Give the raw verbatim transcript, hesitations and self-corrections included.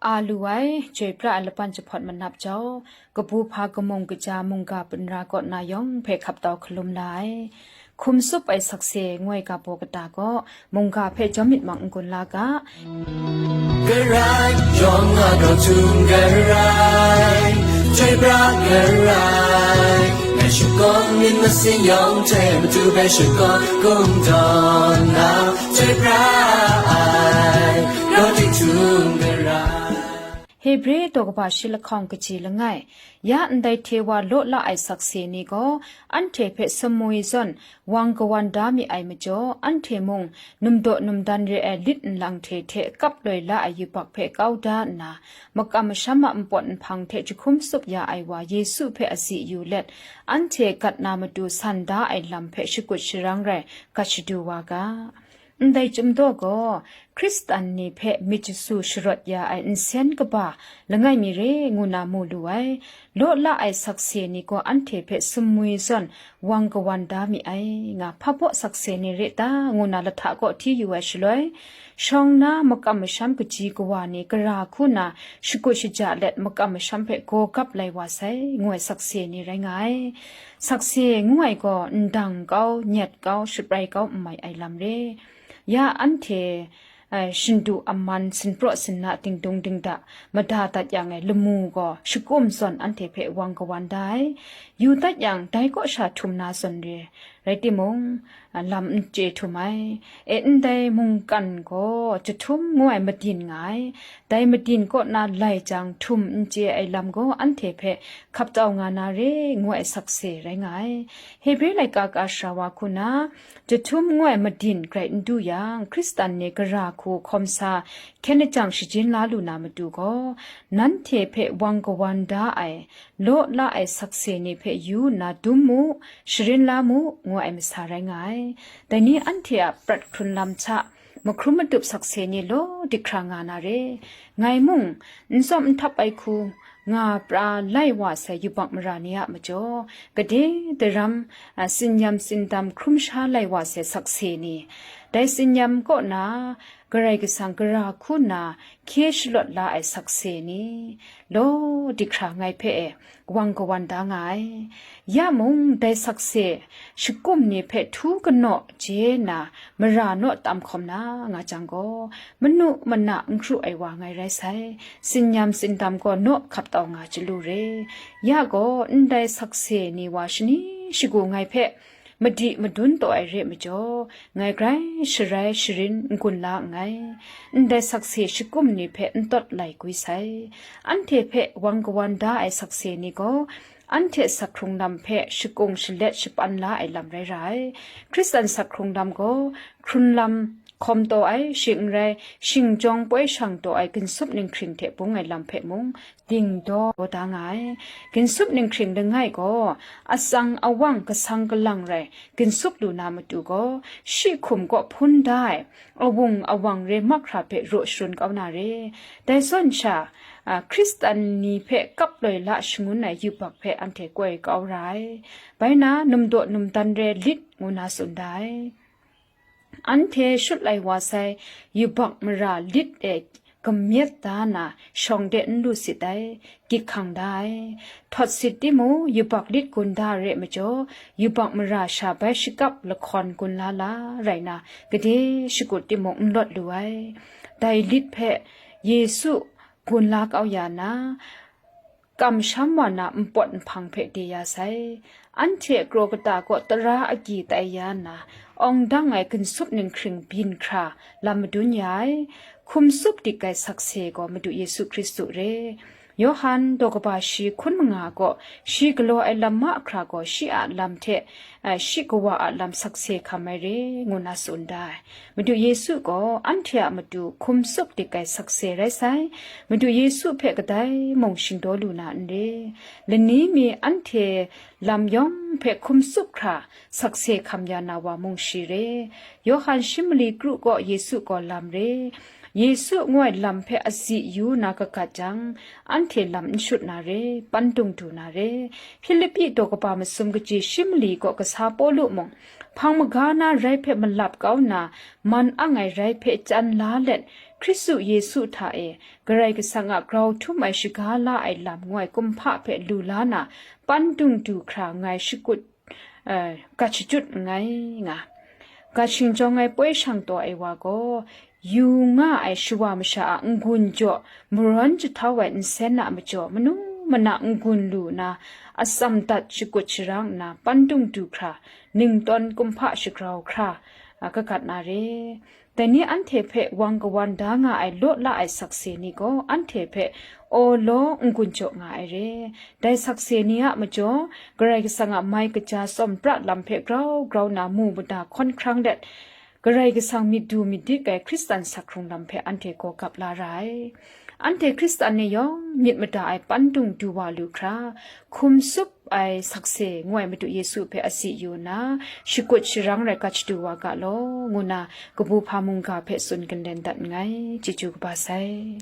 A lu ai, chyoi pra ai laban jahpawt manap jau, kabu hpa kamung kaja mungga punra kaw na yawng hpe hkap tau hkalum la ai. Hkum tsup ai sakse ngoi ga baw kata gaw, mungga hpe jawm myit mang n-gun la ga. Karai, yawng a grau htum karai, chyoi pra karai, ngai shakawn myit masin yawng hte matu hpe shakawn kungdawn na, chyoi pra ai, grau htum karai. Hebre daw kaba shi lahkawng kaji langai, ya ndai hte wa law la ai sakse ni gaw, anhte hpe sumwi zawn wang kawan da mi ai majaw, anhte mung numdaw numdan re ai lit nlang hte hte kap loi la ai yubak hpe kau da nna, makam masham a npawt nhpang hte jahkum tsup ya ai wa Yesu hpe azi yu let, anhte gat na matu san da ai lam hpe shakut sharang rai gat shadu wa ga. Ndai chyum daw gaw, Hkristan ni hpe myit jasu sharawt ya ai nsen kaba langai mi re ngu na mu lu ai. Law la ai sakse ni gaw anhte hpe sumwi zawn wang kawan da mi ai, nga hpa baw sakse ni re ta, ngu na lahta kaw hti yu ai shaloi, shawng na makam masham kaji kawa ni gara hku na shakut shaja let makam masham hpe gaw gap lai wa sai, ngu ai sakse ni rai nga ai. Sakse ngu ai gaw ndang kau, nyet kau, shabrai kau n mai ai lam re. Ya anhte, eh, shindu aman, sinpraw sinna, dingdung dingda, mada dat yang e lamu gaw, shakum zawn anhte hpe wang kawan da ai. Yu dat yang, dai kaw sha htum na zawn re, rai timung, ah, lam n chye htum ai. E, ndai mungkan gaw jahtum ngu ai madin nga ai. Dai madin kaw na lai jang, htum n chye ai lam gaw anhte hpe hkap tau nga na re, ngu ai sakse rai nga ai. Hebre laika ka sara wa hku na, jahtum ngu ai madin grai n du yang, Hkristan ni gara hku hkawm sa hkyen lajang shajin la lu na matu gaw, nanhte hpe wang kawan da ai, law la ai sakse ni hpe yu nna dum mu, sharin la mu, ngu ai masa rai nga ai. Dai ni anhte a prat hkrun lam hta, mahkrum matup sakse ni law dik hkra nga na re. Ngai mung, n tsawm n htap ai hku, nga pra lai wa sai yubak mara ni a majaw, gade daram, a, tsinyam tsindam hkrum sha lai wa sai sakse ni, dai tsinyam kaw na Karai Kasang gara hku nna hkye shalawt la ai sakse ni, law dik hkra ngai hpe e wang kawan da nga ai. Ya mung, dai sakse shakum ni hpe htu kanaw chye na mara naw tam hkawm na nga jang gaw, manu mana n hkru ai wa ngai rai sai, tsinyam tsindam gaw naw hkap tau nga chyalu re. Ya gaw, ndai sakse ni wa shani shagu ngai hpe madi madun taw ai re majaw, ngai grai sharai sharin n-gun la nngai. Ndai sakse shakum ni hpe n tawt lai gwi sai. Anhte hpe wang kawan da ai sakse ni gaw, anhte sak hkrung lam hpe shakung shalet shapan la ai lam rai ra ai. Hkristan sak hkrung lam gaw, hkrun lam hkawm taw ai, shing n rai, shingjawng poi shang taw ai ginsup ninghkring hte bung ai lam hpe mung, dingdaw da nga ai. Ginsup ninghkring langai gaw, atsang awang kasang kalang rai ginsup lu na matu gaw, shi hkum kaw hpun da ai, awung awang re mahkra hpe raw sharun kau na re. Dai zawn sha, a, Hkristan ni hpe kap loi la shangun ai yubak hpe anhte koi kau ra ai. Bai na, numdaw numdan re lit ngu na tsun da ai. Anhte shut lai wa sai yubak mara lit e kamyet da na shawng de n lu sit ai, gyit hkang da ai. Htawt sit timung, yubak lit gun da re majaw, yubak mara sha bai shakap lahkawn gun la la rai na, gade shakut timung n lawt lu ai. Dai lit hpe Yesu gun la kau ya na, kamsham wa na npawt nhpang hpe de ya sai. Anhte kraw kata kaw tara agyi tai ya nna, awng dang ai ginsup ninghkring byin hkra lam madun ya ai. Hkum tsup dik ai sakse gaw Madu Yesu Hkristu re. Yawhan daw kaba shi hkun manga kaw, shi galaw ai lam mahkra gaw shi a lam hte, eh, shi Kawa a lam sakse hkam ai re, ngu na tsun da ai. Madu Yesu gaw anhte a matu hkum tsup dik ai sakse rai sai. Madu Yesu hpe kadai mung shingdaw lu na n re. Lani mi anhte lam yawng hpe hkum tsup hkra sakse hkam ya na wa mung shi re. Yawhan shi mali kru gaw Yesu gaw lam re. Yesu ngu ai lam hpe azi yu na kagat jang, anhte lam n shut na re, pandung du na re. Hpilipi daw kaba masum kaji shi mali gaw kasa Pawlu mung, hpang maga na rai hpe malap kau nna, man ang ai rai hpe chyan la let, Hkristu Yesu hta e Karai Kasang a grau htum ai shaga la ai lam ngu ai kumhpa hpe lu la na, pandung du hkra ngai shakut, eh, gat shachyut nngai nga. Ga shingjawng ai poi shang taw ai wa gaw, yu nga ai shawa masha a n-gun jaw marawn jahtau ai nsen a majaw, manu mana n-gun lu nna, atsam dat shakut sharang nna, pandung du hkra, ningtawn kumhpa shagrau hkra, a, kagat na re. Dai ni anhte hpe wang kawan da nga ai law la ai sakse ni gaw anhte hpe aw law n-gun jaw nga ai re. Dai sakse ni a majaw, Karai Kasang a mai kaja tsawm pra lam hpe grau grau na mu mada hkawn hkrang let, Karai Kasang myit du myit dik ai Hkristan sak hkrung lam hpe anhte gaw gap la ra ai. Anhte Hkristan ni yawng myit mada ai pandung du wa lu hkra, hkum tsup ai sakse ngu ai Madu Yesu hpe asi yu nna, shakut sharang rai gat shadu wa ga law, ngu nna kabu hpa mungga hpe tsun kanlen dat nngai. Chyeju kaba sai.